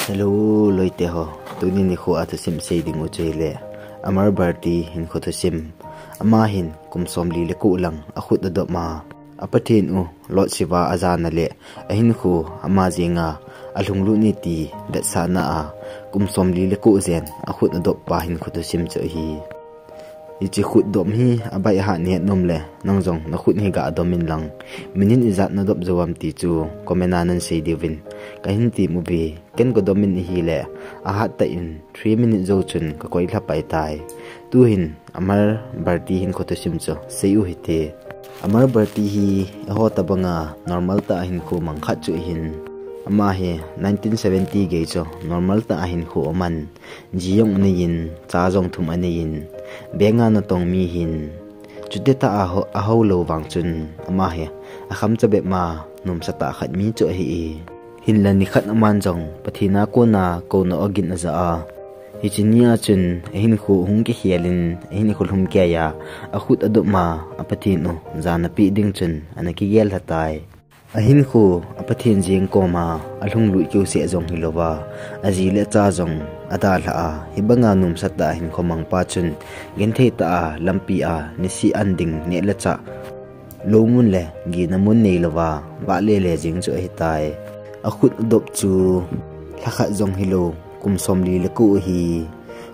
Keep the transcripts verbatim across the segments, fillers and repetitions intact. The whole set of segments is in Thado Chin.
Hello, loite ho. Tuni nikho a thusim sei ding u chu ahile Amar Bharti hinkho thusim. Ama hin kum somli le ko lang akhut adop ma, a Pathen u Lord Shiva ajana le ahinkho ama jenga alhunglut ni ti vetsahna a kum somli le ko jen akhut adop pa hinkho thusim chu ahi. Hiche khut dom hi abai ahat nahet nom le, nang jong nakhut hi ga dom in lang, minute ijat nadop jou am ti chu comment a nan sei diuvin kahin tem uve. Ken ka dom in ahile, ahat tah in three minute jou chun ka koi lha pai tai. Tuhin Amar Bharti hinkho thusim chu sei u hite. Amar Bharti hi eiho tabanga normal tah a hinkho mang khat chu ahin. Ama hi nineteen seventy gei chu normal tah a hinkho aman. Ji jong aneiyin, cha jong thum aneiyin, bank a natong mi ahin. Chuti tah a aho, aho lou vang chun ama hi akham cha bep ma nomsa tah khat mi chu ahi e. Hinla nikhat aman jong Pathen a kona kouna ogin aja a. Hiche nia chun ahinkho hung kikhel in, ahinkho lhum keiya akhut adop ma, a Pathen u jana pe ding chun ana kigel lha tai. Ahinkho a Pathen jeng koma alhunglut keu seh jong hilouva, aji le acha jong adalha a, hibanga nomsa tah a hinkho mang pa chun genthei tah a lampi a nisih an ding neh le chah, lou mun le gina mun neilouva, vah lele jeng chu ahitai. Akhut adop chu lhakhat jong hilou, kum somli le ko ahi.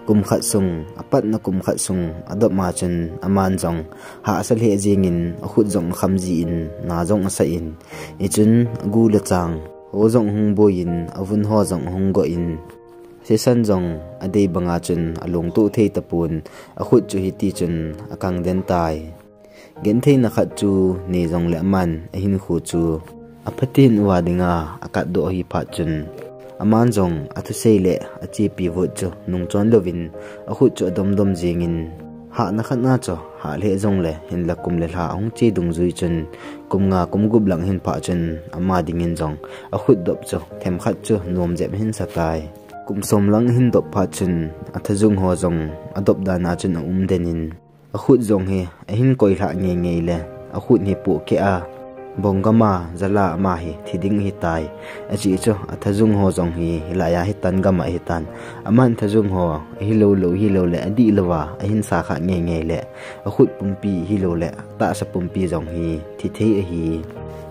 Kum khat sung, apatna kum khat sung adop ma chun aman jong hahsa lheh jengin, akhut jong akham ji in, na jong asah in, hichun agu le chang ho jong ahung boi in, avun ho jong ahung goh in, session jong adei banga chun along toh thei tapon, akhut chu hiti chun akang den tai. Gentheina khat chu nei jongle aman ahinkho chu a Pathen uva dinga akatdoh ahi phat chun, aman jong athusei le achepi vot chu nungchon louvin, akhut chu adomdom jengin, hahna khat na chu hah lheh jongle, hinla kum le lha ahung che dungjui chun, kum nga kum gup lang ahin phah chun, ama dingin jong akhut dop chu themkhat chu nom jep ahin sa tai. Kum som lang ahin dop phat chun, athajung ho jong adop dan a chun aum den in, akhut jong hi ahin koi lhah ngeingei le, akhut hi pohkeh a, bong gam a jal a ama hi thi ding ahitai. Ajeh chu athajung ho jong hi hilai a hi tan gam a ahitan. Aman thajung ho ahilou lou, hilou le adih louva ahin sa kha ngeingei le, akhut pumpi hilou le atahsa pumpi jong hi thi thei ahi.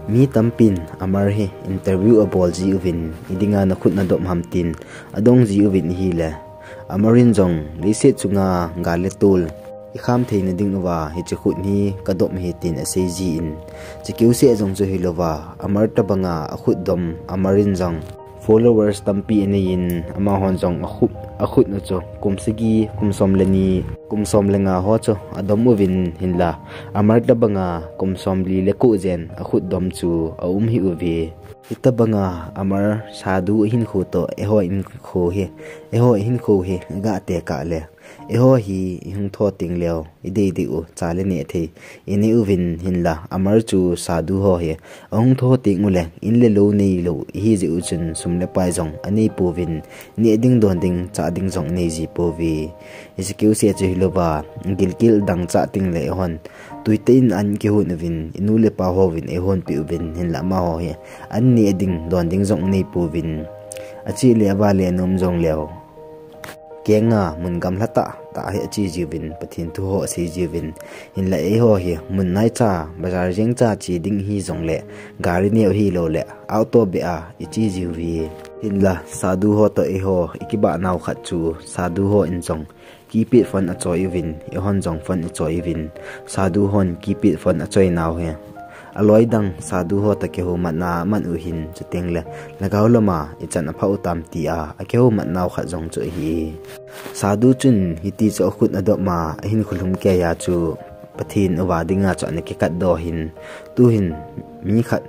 Mi tampin Amar hi interview abol ji uvin, idinga nakhut nadop ham tin adong ji uvin ahile, Amar in jong leiset chunga gal le tol ikham theina ding uva hiche khut hi kadop ahi tin asei ji in, chukeu seh jong chu hilouva, Amar tabanga akhut dom, Amar in jong followers tampi anei in, amahon jong akhut, akhut u chu kum sagi, kum som le ni, kum som le nga ho chu adom uvin, hinla Amar tabanga kum somli le ko jen akhut dom chu aum hih uve. Hitabanga Amar sadhu ahinkho toh eiho hinkho hi, eiho hinkho hi iga tekah le, eiho hi ihung tho teng leu, idei dei u cha le neh thei inei uvin, hinla Amar chu sadhu ho hi ahung tho teng ule, in le lou neilou ihi jeh u chun sum le pai jong anei pouvin, neh ding don ding chah ding jong anei ji pouve. Hiche keu seh chu hilouva, gilkel dang chah teng le eihon tuitah in an kihon uvin, inu le ipa hovin eihon peh uvin, hinla amaho hi an neh ding don ding jong anei pouvin, ache le avale nom jongleu, kenga mun gamla tah tah hi ache jiuvin, Pathen thu ho asei jiuvin, hinla eiho hi mun naicha, bazar jeng cha che ding ihi jongle, gari neo hilou le auto beh a iche jiuve. Hinla sadhu ho toh eiho ikibah nau khat chu, sadhu hon jong keypad phone achoi uvin, eihon jong phone ichoi uvin, sadhu hon keypad phone achoi nau hi, aloi dang sadhu ho toh kihoumatna aman u hin, chuteng le lhagao lama ichan aphah u tam tia akihoumat nau khat jong chu ahi. Sadhu chun hiti chu akhut adop ma, ahinkho lhum keiya chu Pathen uva dinga chu ana kikatdoh in, tuhin mi khat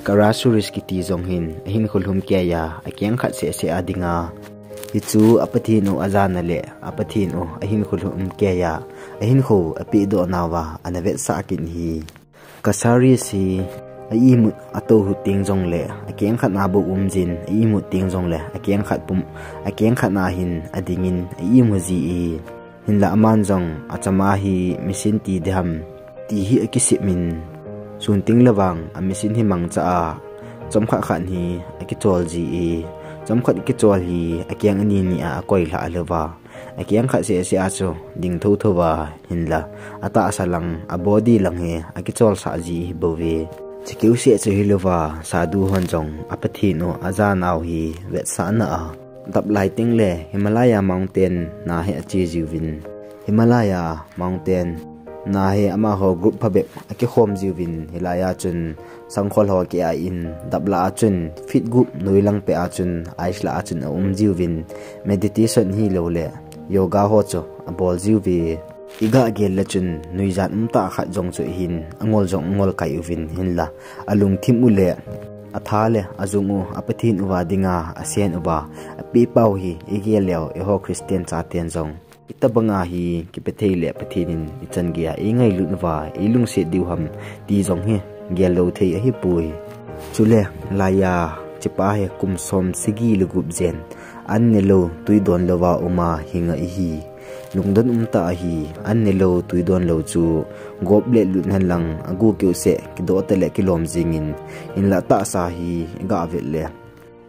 Kara Suresh kiti jong hin ahinkho lhum keiya akeng khat seh seh a dinga, hichu a Pathen u ajana le a Pathen u ahinkho lhum keiya ahinkho apehdoh nauva ana vetsah kit ahi. Kara Suresh hi a imut atoh u teng jongle akeng khat na bou um jin, a imut teng jongle akeng khat pum, akeng khat na hin adingin a imu ji e. Hinla aman jong achama hi machine ti diham ti hi akisem in, sun teng le vang a machine hi mangcha a, chomkhat khat hi akichol ji e. Chomkhat kichol hi akeng ani ni a akoi lha lou va, akeng khat seh seh a chu ding tho tho va, hinla atahsa lang, a body lang hi akichol sah ji hi bou ve. Chikeu seh chu hilou va, sadhu hon jong a Pathen u ajanau hi vetsahna a dap lai teng le Himalaya Mountain na hi ache jiuvin, Himalaya Mountain na hi amaho group phabep akikhom jiuvin, hilai a chun sangkhol ho ki a in, dap lah a chun feet gup noi lang peh a chun ice lah a chun aum jiuvin, meditation hilou le yoga ho chu abol jiuve. Iga gel le chun nuijat umtah khat jong chu ahin, angol jong angol kai uvin, hinla alungthim u le atha le ajung u a Pathen uva dinga asen uva apeh pau hi igel leu, eiho Christian chaten jong itobanga hi kipe thei le Pathen in ichan gei a eingailut uva eilungset diu ham ti jong hi gel lou thei ahipoi. Chule laiya hichepa hi kum som sagi le gup jen an ne lou tui don louva uma hinga ihi. Lungdon umtah ahi, an ne lou tui don lou chu gop le lut hen lang agu keu seh, kidoh tah le kilom jingin, hinla tahsa hi iga vet le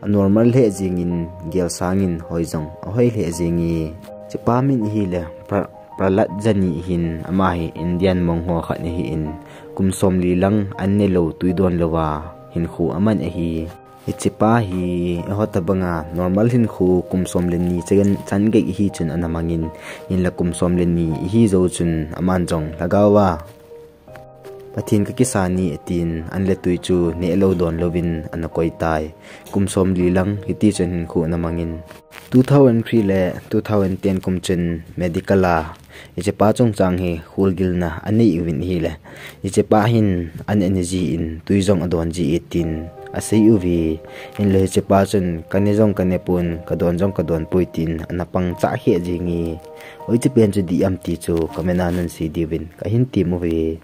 a normal lheh jingin, gel sangin hoi jong ahoi lheh jinge. Hichepa min ahile Pra-, Prahlad Jani ahin, ama hi Indian monk ho khat ahin, kum somli lang an ne lou tui don louva hinkho aman ahi. Hichepa hi eiho tobanga normal hinkho kum som le ni chan, chan gei ihi chun ana mangin, hinla kum som le ni ihi jou chun aman jong lhagao a Pathen kakisah e atin, an le tui chu neh lou don louvin ana koi tai. Kum somli lang hiti chun hinkho ana mangin, two thousand three le two thousand ten kum chun medical a hichepa chungchang hi kholgilna anei uvin ahile, hichepa hin an ane jin tui jong adon ji e tin asei uve. Hinla hichepa chun kane jong kane pon, kadon jong kadon poi tin ana pang chah kheh jinge. Hoiche pen chu dih am ti chu comment a nahin sei diuvin kahin tem uve.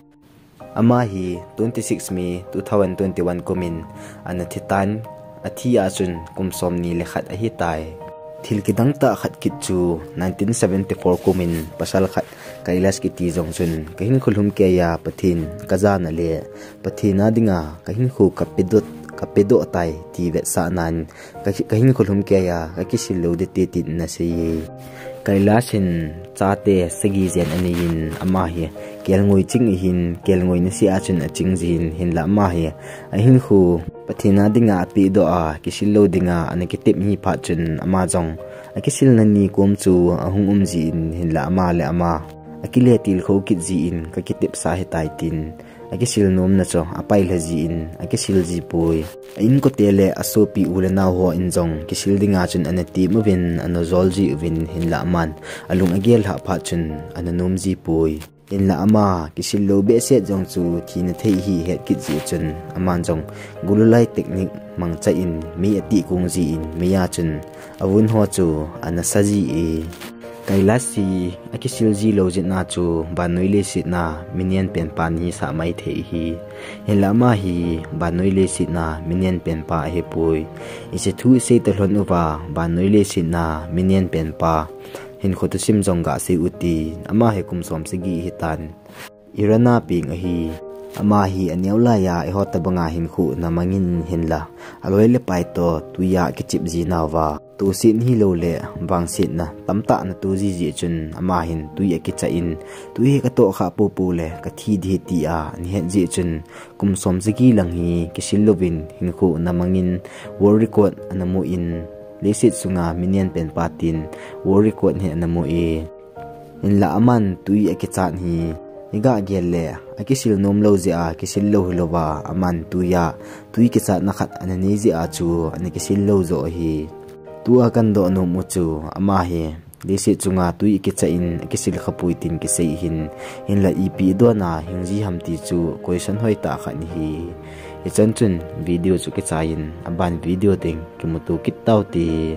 Ama hi twenty six May two thousand twenty one kumin ana thi tan, athi a chun kum somni le khat ahitai. Thil kidang tah khat kit chu nineteen seventy four kumin pasal khat Kailash kiti jong chun kahinkho lhumkeiya Pathen kajana le Pathen a dinga kahinkho kapedoh, kapedoh tai ti vetsahnan ka, kahinkho lhumkeiya kakisil lou ding te tin ana sei e. Kailash hin chate sagi jen aneiyin, ama hi kelngoi ching ahin, kelngoi naseh a chun aching jin, hinla ama hi ahinkho Pathen a dinga apedoh a, kisil lou dinga ana kitep hi phat chun ama jong akisilna ni kom chu ahung um jin, hinla ama le ama akile tilkhou kit jin, kakitepsa ahitai tin akisil nomna chu apailha jin, akisil ji poi. A inkote le asopi u le nao hon jong kisil dinga chun ana tem uvin, ana jol ji uvin, hinla aman alung agel lhah phat chun ana nom ji poi. Hinla ama kisil lou behseh jong chu thina thei hi het kit jeh chun aman jong Gululai technique mangcha in mei atih kong jin, mei a chun avun ho chu ana sa ji e. Kailash hi akisil ji lou jeh a chu vannoi leiset a mi neng penpa ahi sah maithei ahi. Hinla ama hi vannoi leiset a mi neng penpa ahipoi. Hiche thu isei talou uva, vannoi leiset a mi neng penpa hinkho thusim jong gasei ute. Ama hi kum som sagi ahitan. Iran a peng ahi. Ama hi aneo laiya eiho tobanga hinkho ana mangin, hinla aloi le pai toh tui a kichep ji nauva, toset hilou le vangsetna tamtah ana to ji jeh chun ama hin tui akicha in, tui hi katoh kha popo le kathi ding ahi tia ana het jeh chun kum som sagi lang hi kisil louvin hinkho ana mangin, world record ana mu in, leiset sunga mi neng penpa tin world record hi ana mu e. Hinla aman tui akichat hi, iga gel le akisil nom lou jeh a, kisil lou hilouva aman tui a, tui kichatna khat ana nei jeh a chu ana kisil lou joh ahi. Tua kadoh nom u chu ama hi leiset chunga tui akicha in akisil khapoi tin kisei ahin, hinla ipi dona hing ji ham ti chu question hoitah khat ahi. Hichan chun video chu kichai in, aban video teng kimuto kit taute.